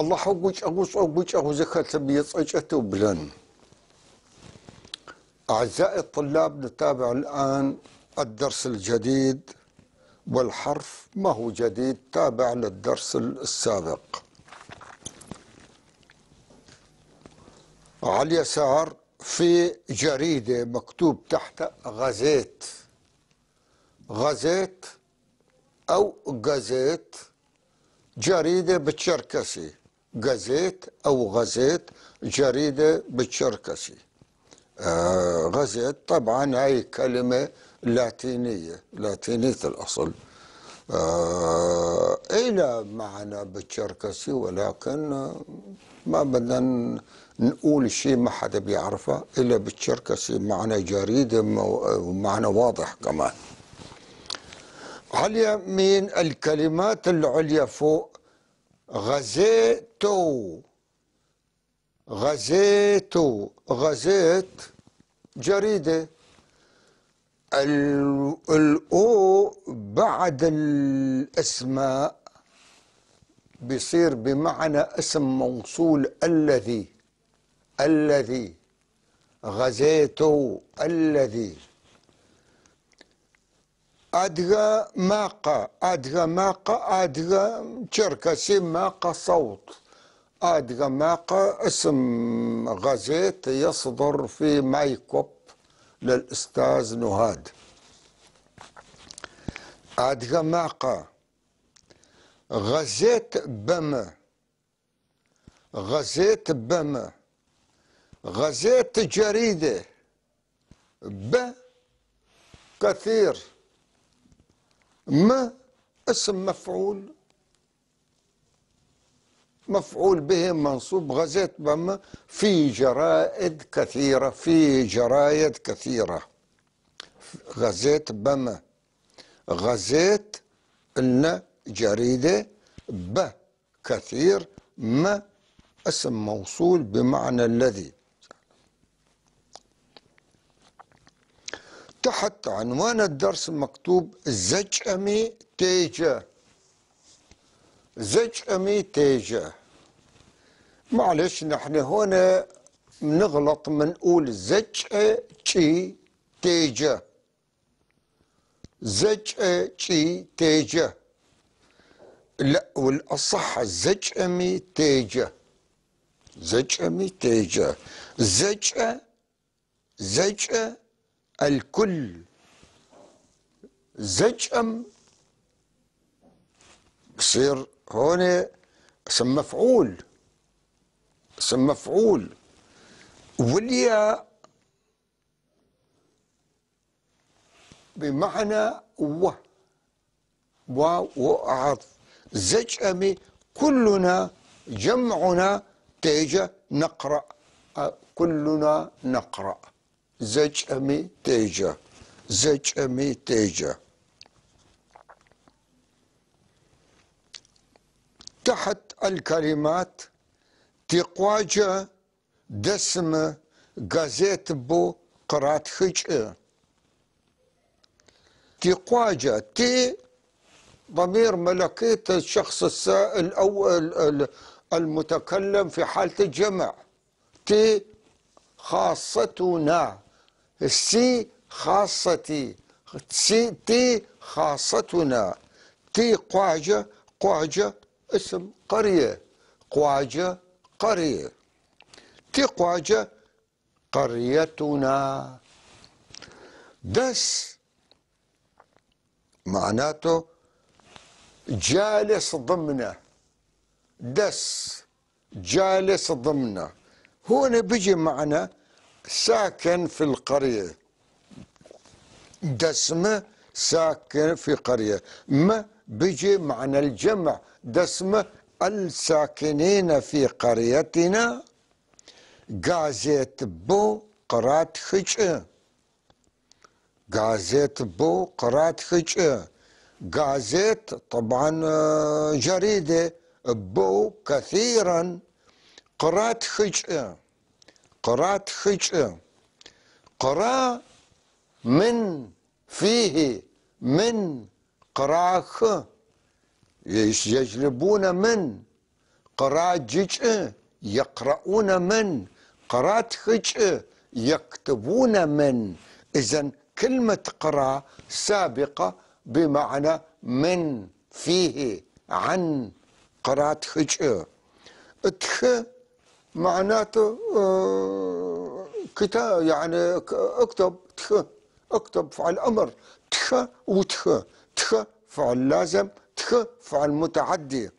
الله أقوش أقوش أقوش أقوش زكاة بلن. أعزائي الطلاب، نتابع الآن الدرس الجديد، والحرف ما هو جديد، تابع للدرس السابق. على اليسار في جريدة مكتوب تحت غازيت، غازيت أو غازيت، جريدة بالشركسي، غازيت أو غازيت، جريدة بالشركسي. غازيت طبعا هاي كلمة لاتينية، لاتينية الأصل، إلى معنى بالشركسي، ولكن ما بدنا نقول شيء ما حدا بيعرفه. إلا بالشركسي معنى جريدة ومعنى واضح كمان. على اليمين الكلمات العليا فوق، غزيتو، غزيتو، غزيت جريدة. الأو بعد الأسماء بيصير بمعنى اسم موصول، الذي، الذي، غزيتو، الذي. أدغى ماقا، أدغى ماقا، أدغى شركسي ماقا صوت. أدغى ماقا اسم غزيت يصدر في مايكوب للأستاذ نهاد. أدغى ماقا، غزيت بما، غزيت بما، غزيت جريدة، ب كثير، ما اسم مفعول، مفعول به منصوب. غزيت بما في جرائد كثيرة، في جرائد كثيرة. غزيت بما، غزيت لنا جريدة، ب كثير، ما اسم موصول بمعنى الذي. تحت عنوان الدرس مكتوب زجأمي تيجا، زجأمي تيجا. معلش نحن هنا بنغلط، بنقول زجأ تشي تيجا، زجأ تشي تيجا. لا، والأصح زجأمي تيجا، زجأمي تيجا. زجأ، زجأ الكل، زجأم بصير هون اسم مفعول، اسم مفعول. والياء بمعنى و، واو وعطف. زجأمي كلنا، جمعنا تيجا نقرأ، كلنا نقرأ. زجأمي تيجا، زجأمي تيجا. تحت الكلمات تقواجة دسمة غازيت بو قرات خجئة. تقواجة، تي ضمير ملكية الشخص السائل أو المتكلم في حالة الجمع. تي خاصتنا، السي خاصتي، سي تي خاصتنا. تي قواجة، قواجة اسم قرية، قواجة قرية. تي قواجة قريتنا. دس معناته جالس ضمنه، دس جالس ضمنه. هون بيجي معنى ساكن في القرية، دسمة ساكن في قرية. ما بيجي معنى الجمع، دسمة الساكنين في قريتنا. غازيت بو قرات خجئة، غازيت بو قرات خجئة. غازيت طبعا جريدة، بو كثيرا، قرات خجئة، قرات خجئة. قرا من فيه، من قراخ، يجلبون من قراجج يقرؤون من، قراتخج يكتبون من. إذن كلمة قرأ سابقة بمعنى من، فيه، عن. قراتخج. تخ معناته كتاب، يعني اكتب، تخ اكتب فعل أمر، تخ وتخ، تخ فعل لازم، تخ فعل متعدي.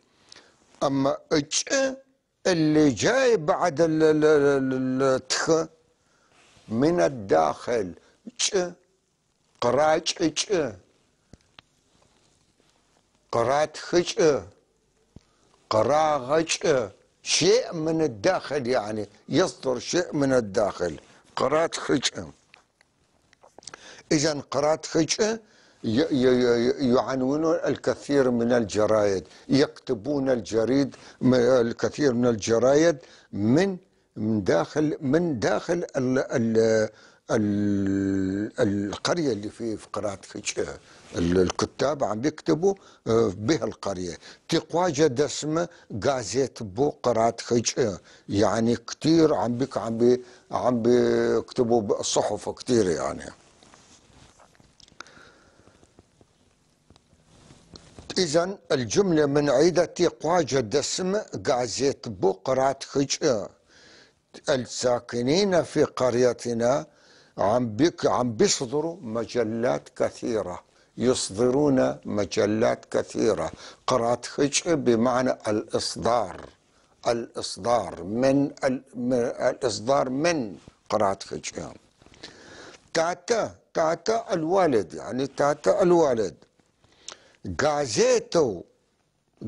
أما اج اللي جاي بعد التخ من الداخل، ج قراج اج، قرات خج، قراغج، شيء من الداخل، يعني يصدر شيء من الداخل. قرات خج. إذن قرات خج يعنونون الكثير من الجرايد، يكتبون الجريد الكثير من الجرايد من داخل، من داخل ال ال ال القرية اللي في قرات خج. الكتاب عم بيكتبوا بها القرية. تقواجة دسمة غازيت بو قرات خج، يعني كتير عم بيك عم بي عم بيكتبوا صحف كتير يعني. إذن الجملة من عيدة تقواجة دسمة غازيت بو قرات خج. الساكنين في قريتنا عم بيصدروا مجلات كثيرة، يصدرون مجلات كثيرة. قرات خج بمعنى الإصدار، الإصدار من الإصدار من قرات خج. تاتا، تاتا الوالد، يعني تاتا الوالد. غازيتو،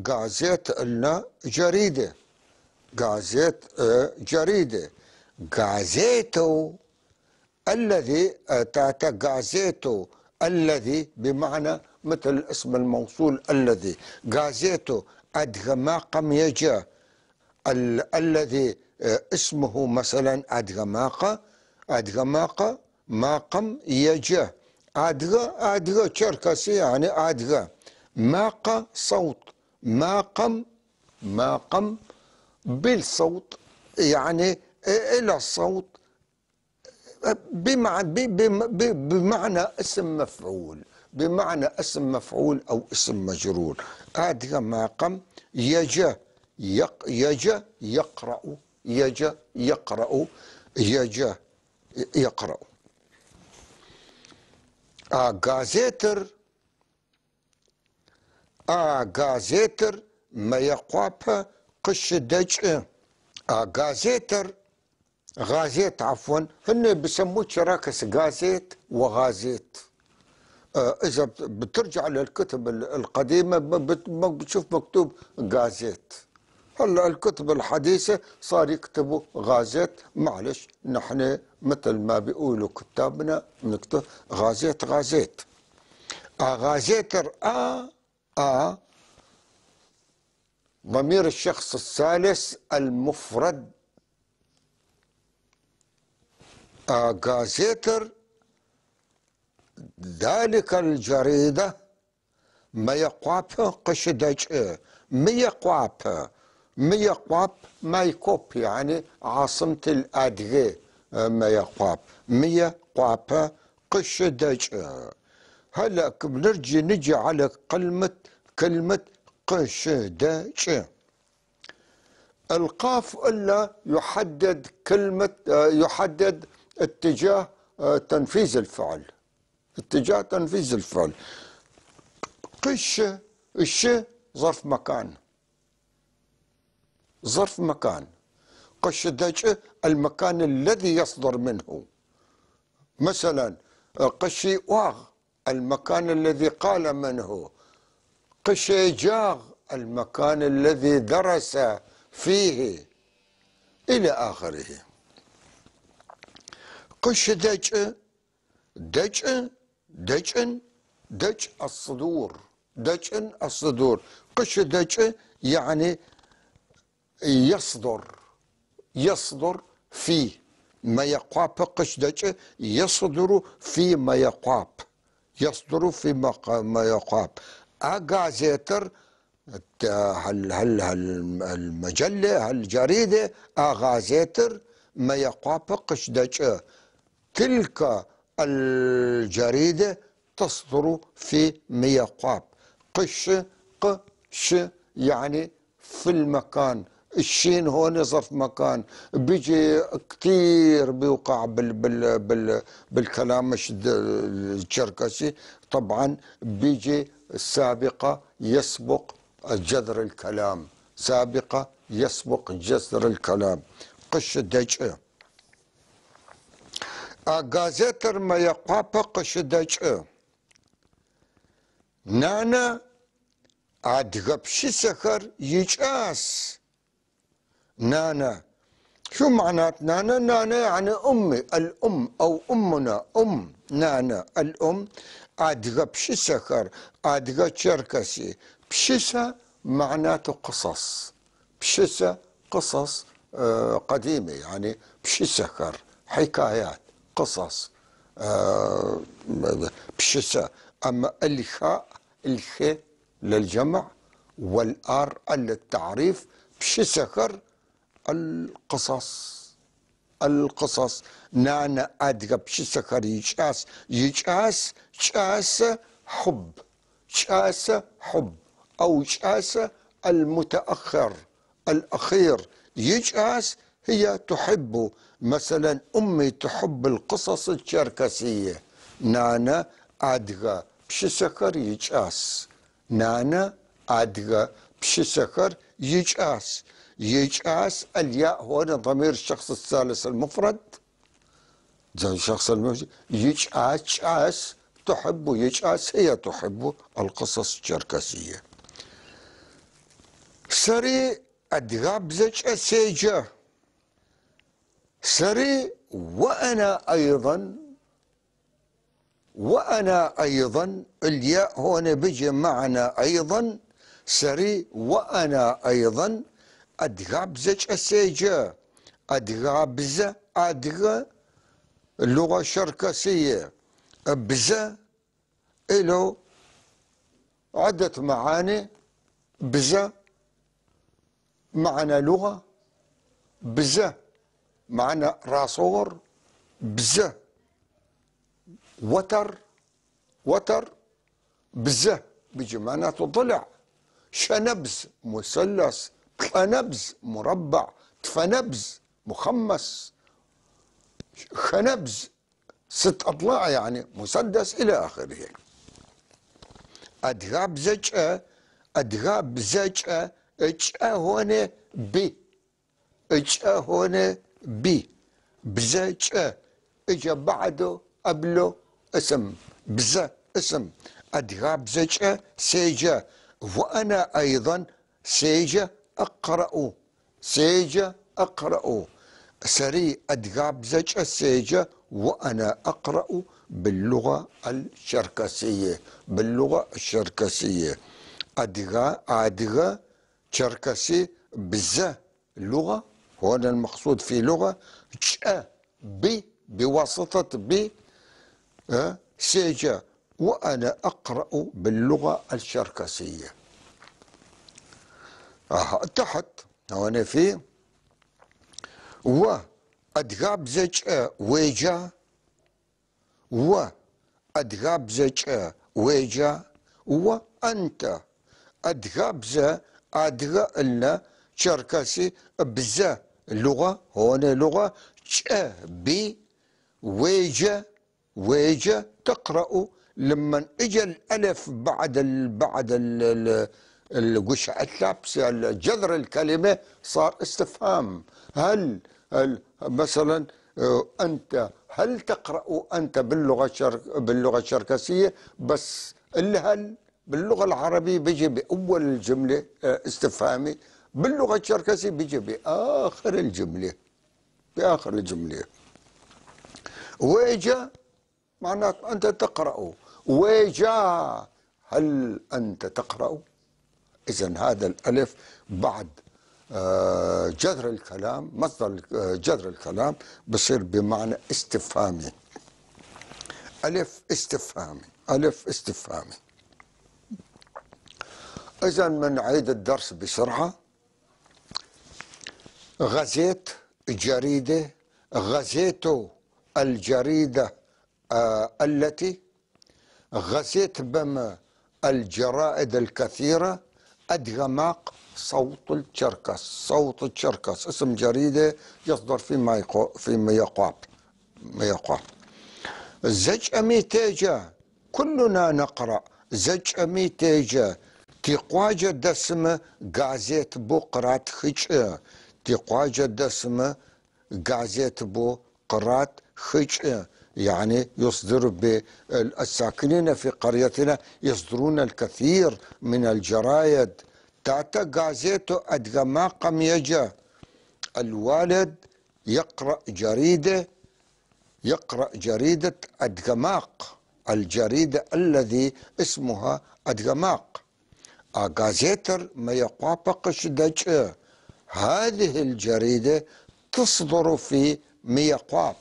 غازيت لنا جريدة، غازيت جريدة. غازيتو الذي تاتا غازيتو الذي بمعنى مثل الاسم الموصول الذي. غازيتو أدغماقم يجا، الذي اسمه مثلا أدغماقة، أدغماقة ماقم يجا، أدغ، أدغ شركسي يعني أدغ، ماقة صوت، ماقم، ماقم بالصوت يعني إلى الصوت، بمعنى اسم مفعول، بمعنى اسم مفعول أو اسم مجرور. أدغ ماقم يجا، يجا يقرأ، يجا يقرأ، يجا يقرأ. غازيتر، غازيتر ما يقواب قش دج. غازيتر، غازيت عفوا، هن بسموه شراكس غازيت وغازيت. إذا بترجع للكتب القديمة بتشوف مكتوب غازيت. هلا الكتب الحديثة صار يكتبوا غازيت. معلش نحن مثل ما بيقولوا كتابنا نكتب غازيت غازيت. غازيتر ضمير الشخص الثالث المفرد. غازيتر ذلك الجريدة ما يقواب قشدج، ميقواب، ميقواب مايكوب يعني عاصمة الأدغي، ميقواب، ميقواب قشدج. هلا بنرجع نجي على كلمة قشدج. القاف إلا يحدد كلمة، يحدد اتجاه تنفيذ الفعل، اتجاه تنفيذ الفعل. قش، الش ظرف مكان، ظرف مكان. قشدج المكان الذي يصدر منه. مثلا قشي واغ المكان الذي قال منه، قشيجاغ المكان الذي درس فيه، إلى آخره. قش دج، دج، دجن، دج الصدور، دجن الصدور. قش دج يعني يصدر، يصدر فيه ما يقاب. قش دج يصدر في ما يقاب، يصدر في ما يقاب. أغازيتر هل هل المجلة هالجريدة а газетыр Мыекъуапэ къыщыдэкӏы. تلك الجريدة تصدر في ميقواب. قش ق ش يعني في المكان. الشين هون ظرف مكان، بيجي كثير بيوقع بال بال بال بالكلام الشركسي. طبعا بيجي السابقة يسبق جذر الكلام، سابقة يسبق جذر الكلام. قش دجأ газетыр Мыекъуапэ къыщыдэкӏы. Нанэ адыгэ пшысэхэр икӏас. نانا شو معنات نانا؟ نانا يعني أمي، الأم أو أمنا، أم نانا الأم. адыгэ пшысэхэр، адыгэ شركسي. пшысэ معناته قصص، пшысэ قصص قديمة، يعني пшысэхэр حكايات قصص пшысэ. أما الخاء الخ للجمع والآر للتعريف. пшысэхэр القصص، القصص. нанэ адыгэ пшысэхэр икӏас. икӏас кӏасэ حب، кӏасэ حب أو кӏасэ المتأخر الأخير. икӏас هي تحب. مثلا أمي تحب القصص الشركسية. нанэ адыгэ пшысэхэр икӏас. нанэ адыгэ пшысэхэр икӏас. икӏас الياء هنا ضمير الشخص الثالث المفرد، الشخص المفرد. икӏас кӏас تحب، икӏас هي تحب القصص الشركسية. Сэри адыгабзэкӏэ седжэ. сэри وأنا أيضا، وأنا أيضا الياء هون بيجي معنا أيضا. сэри وأنا أيضا адыгабзэкӏэ седжэ. адыгабзэ адыгэ اللغة الشركسية. бзэ له عدة معاني. бзэ معنى لغة، бзэ معنى ressort، бзэ وتر، وتر бзэ بيجي معناته ضلع. شنبز مثلث، تلنبز مربع، تفنبز مخمس، خنبز 6 أضلاع يعني مسدس إلى آخره. адыгабзэкӏэ، адыгабзэкӏэ، кӏэ هون ب، кӏэ هون ب، бзэкӏэ اجا بعده قبله اسم، бзэ اسم. адыгабзэкӏэ седжэ. وأنا أيضا седжэ أقرأ، седжэ أقرأ. сэри адыгабзэкӏэ седжэ وأنا أقرأ باللغة الشركسية، باللغة الشركسية. адыгэ адыгэ شركسي бзэ لغة، هنا المقصود في لغة. кӏэ ب بواسطة ب седжэ. وأنا أقرأ باللغة الشركسية. تحت هنا في و адыгабзэкӏэ уеджа. و адыгабзэкӏэ уеджа. وأنت адыгабзэ адыгэ قلنا شركسي бзэ لغة، هون لغة. кӏэ ب уеджэ، уеджэ تقرأ. لما اجى الالف بعد ال بعد ال اللبس جذر الكلمة صار استفهام. هل مثلا أنت هل تقرأ أنت باللغة الشركسية؟ بس الهل باللغة العربية بيجي بأول الجملة استفهامي، باللغة الشركسية بيجي بآخر الجملة، بآخر الجملة. ويجا معناته أنت تقرأ. ويجا هل أنت تقرأ؟ إذن هذا الألف بعد جذر الكلام، مصدر جذر الكلام بصير بمعنى استفهامي. ألف استفهامي، ألف استفهامي. إذا منعيد الدرس بسرعة. غزيت جريدة، غزيت الجريدة التي، غزيت بما الجرائد الكثيرة، أدغماق صوت الشركس، صوت الشركس اسم جريدة يصدر في ميقاب، ميقاب. زج أميتيجا كلنا نقرأ، زج أميتيجا تقواجة دسمة غازيت بو قرات خج، تقواجة دسمة غازيت بو قرات خج، يعني يصدر بالساكنين في قريتنا يصدرون الكثير من الجرايد. تاتا غازيتو أدغماق ميجا، الوالد يقرأ جريدة، يقرأ جريدة أدغماق، الجريدة الذي اسمها أدغماق. غازيتر ما يقابقش دج، هذه الجريدة تصدر في ميقاب،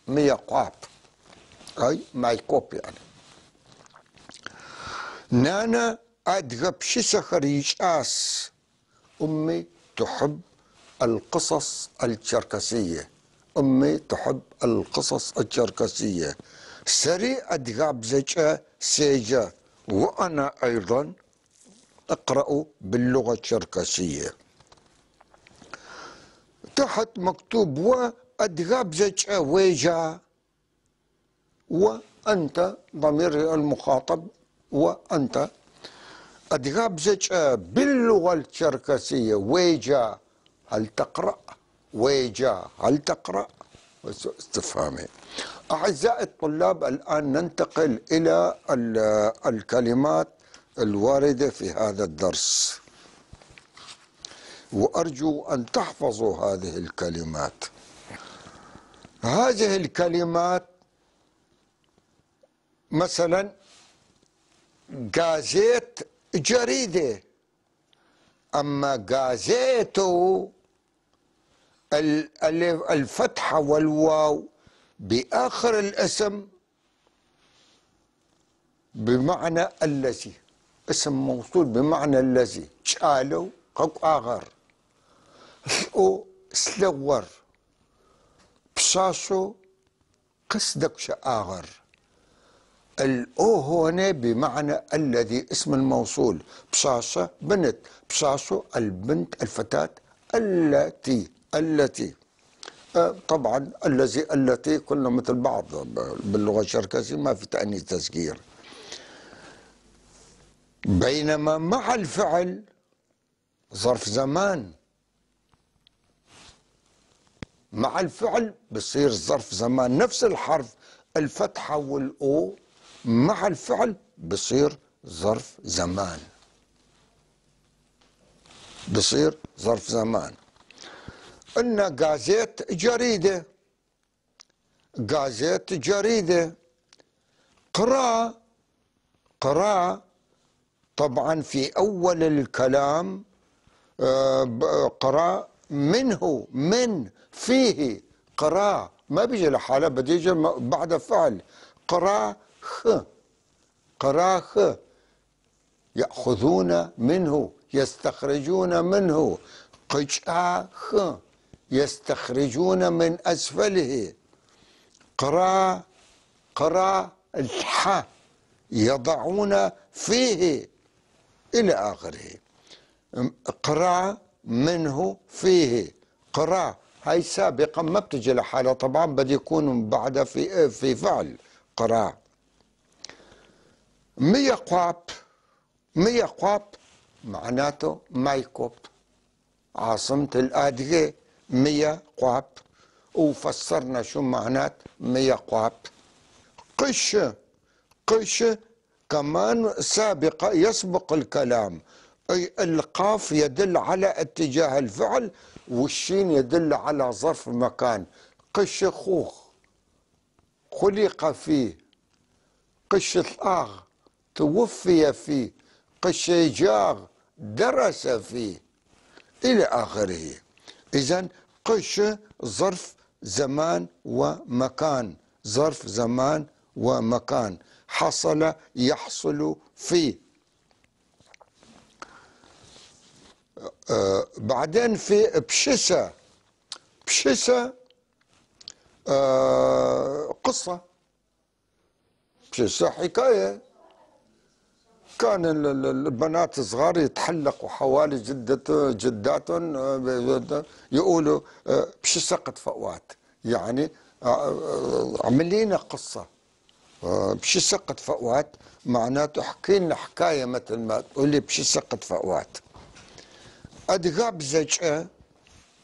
ميقاب أي مايكوب يعني. نانا أدغب شسخر يشاس، أمي تحب القصص الشركسية، أمي تحب القصص الشركسية. سري أدغاب زجا سيجا، وأنا أيضا أقرأ باللغة الشركسية. تحت مكتوب وأدغاب زجا ويجا، وأنت ضمير المخاطب، وأنت أدغاب زجا باللغة الشركسية ويجا، هل تقرأ؟ ويجا هل تقرأ؟ استفهامي. أعزائي الطلاب، الآن ننتقل إلى الكلمات الواردة في هذا الدرس، وأرجو أن تحفظوا هذه الكلمات. هذه الكلمات مثلا غازيت جريدة، أما غازيتو الفتحة والواو بآخر الاسم بمعنى الذي، اسم موصول بمعنى الذي، شالو قوق آغر، أو سلور، بشاشو قصدك شآغر. الأو هنا بمعنى الذي، اسم الموصول، بشاشة بنت، بشاشو البنت الفتاة التي، التي. طبعا الذي التي كلنا مثل بعض باللغة الشركسية، ما في تأنيث تذكير. بينما مع الفعل ظرف زمان، مع الفعل بصير ظرف زمان، نفس الحرف الفتحة والأو مع الفعل بصير ظرف زمان، بصير ظرف زمان. قلنا غازيت جريدة، غازيت جريدة. قراء، قراء طبعا في أول الكلام قراء منه، من فيه، قراء ما بيجي لحاله، بده يجي بعد فعل. قراء خ، قراء خ، يأخذون منه، يستخرجون منه. قشعة خ، يستخرجون من أسفله. قراء، قراء الح، يضعون فيه، إلى آخره. قراء منه فيه، قراء هاي سابقا ما بتجي لحالها طبعا، بده يكون بعدها في فعل. قراء. ميقاب، ميقاب معناته مايكوب، عاصمة الآدغة ميقاب، وفسرنا شو معنات ميقاب. قش، قش كمان سابقة يسبق الكلام، أي القاف يدل على اتجاه الفعل، والشين يدل على ظرف مكان. قش خوخ خلق فيه، قش الآغ توفي فيه، قش جاغ درس فيه، إلى آخره. إذن قش ظرف زمان ومكان، ظرف زمان ومكان، حصل يحصل فيه. بعدين في بشسة. بشسة قصة، بشسة حكاية. كان البنات الصغار يتحلقوا حوالي جداتهم، يقولوا بشسة قد فقوات، يعني عملينا قصة. بشسة قد فقوات معناته احكي لنا حكاية، مثل ما تقولي بشسة قد فقوات. أدغاب زجأة،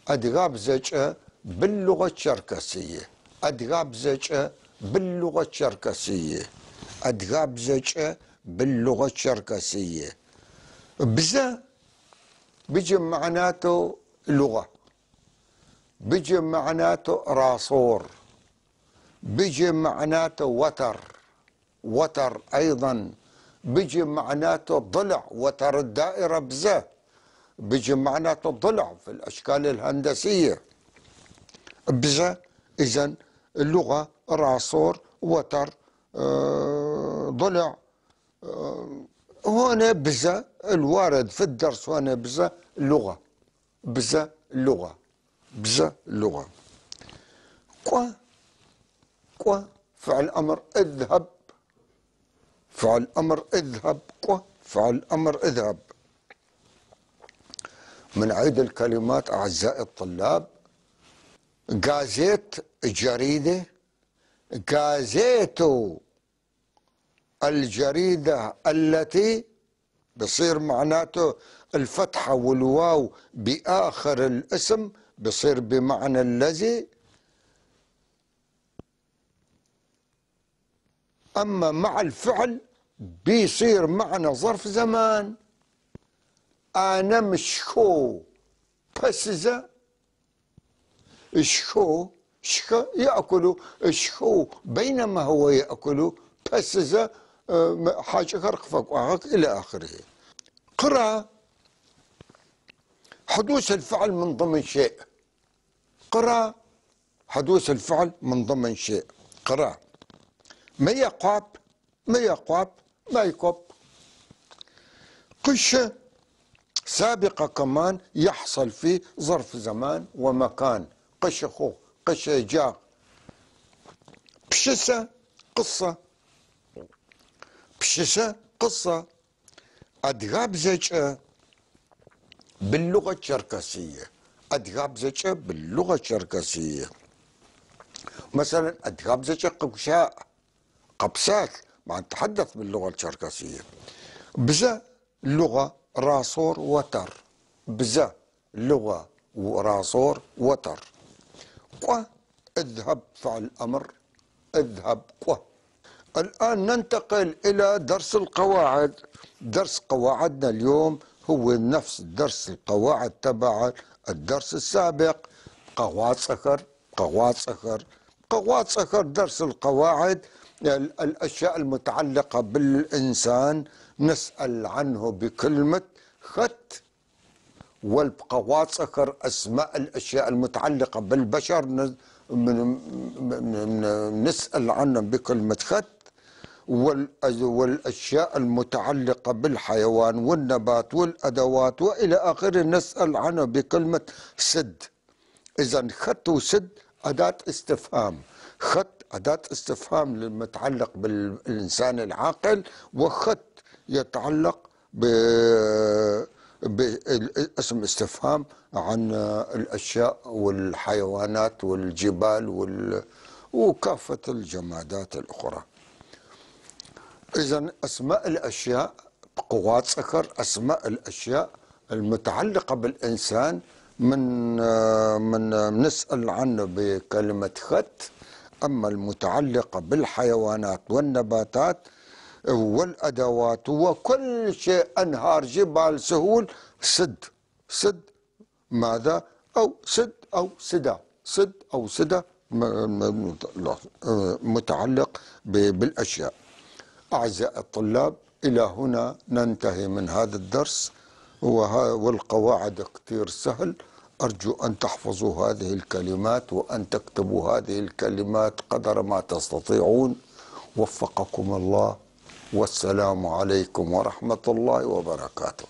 أدغاب زجأة باللغة الشركسية، أدغاب زجأة باللغة الشركسية، أدغاب زجأة باللغة الشركسية. بزا بيجي معناته لغة، بيجي معناته راصور، بيجي معناته وتر، وتر أيضا، بيجي معناته ضلع، وتر الدائرة بزا، بيجي معناته ضلع في الأشكال الهندسية. بزا إذن اللغة، راصور، وتر، ضلع. هون بزا الوارد في الدرس، هون بزا لغة، بزا لغة، بزا لغة. كوا، كوا فعل أمر اذهب، فعل أمر اذهب، كوا فعل أمر اذهب. منعيد الكلمات أعزائي الطلاب. غازيت جريدة، غازيتو الجريدة التي بصير معناته الفتحة والواو بآخر الاسم بصير بمعنى الذي. أما مع الفعل بيصير معنى ظرف زمان. أنا مشكو بسزة شكو شك يأكل شكو بينما هو يأكل بسزة حاجة خرق إلى آخره. قرأ حدوث الفعل من ضمن شيء، قرأ حدوث الفعل من ضمن شيء. قرأ ما يقاب، ما يقاب، ما يقب. قش سابقة كمان يحصل في ظرف زمان ومكان. قش خو، قش جاق. بشسة قصة، بشسة قصة. أدغاب زجأة باللغة الشركسية، أدغاب زجأة باللغة الشركسية. مثلا أدغاب زجأة قبشاء، قبسات، مع نتحدث باللغة الشركسية. بزا لغة راصور وتر، بزا لغة وراصور وتر. قوة اذهب فعل أمر، اذهب قوة. الآن ننتقل إلى درس القواعد. درس قواعدنا اليوم هو نفس درس القواعد تبع الدرس السابق. قواعد صخر، قواعد صخر، قواعد صخر. درس القواعد الأشياء المتعلقة بالإنسان نسأل عنه بكلمة خت، والقواعد صخر أسماء الأشياء المتعلقة بالبشر نسأل عنه بكلمة خت، والأشياء المتعلقة بالحيوان والنبات والأدوات وإلى آخره نسأل عنه بكلمة سد. إذا خت وسد أداة استفهام، خت أداة استفهام للمتعلق بالإنسان العاقل، وخت يتعلق باسم استفهام عن الأشياء والحيوانات والجبال وكافة الجمادات الأخرى. إذن أسماء الأشياء بقوات صخر، أسماء الأشياء المتعلقة بالإنسان من نسأل عنه بكلمة خت. أما المتعلقة بالحيوانات والنباتات والأدوات وكل شيء، أنهار، جبال، سهول، سد. سد ماذا؟ أو سد أو سدى، سد أو سدى متعلق بالأشياء. أعزائي الطلاب، إلى هنا ننتهي من هذا الدرس، والقواعد كثير سهل. أرجو أن تحفظوا هذه الكلمات وأن تكتبوا هذه الكلمات قدر ما تستطيعون. وفقكم الله، والسلام عليكم ورحمة الله وبركاته.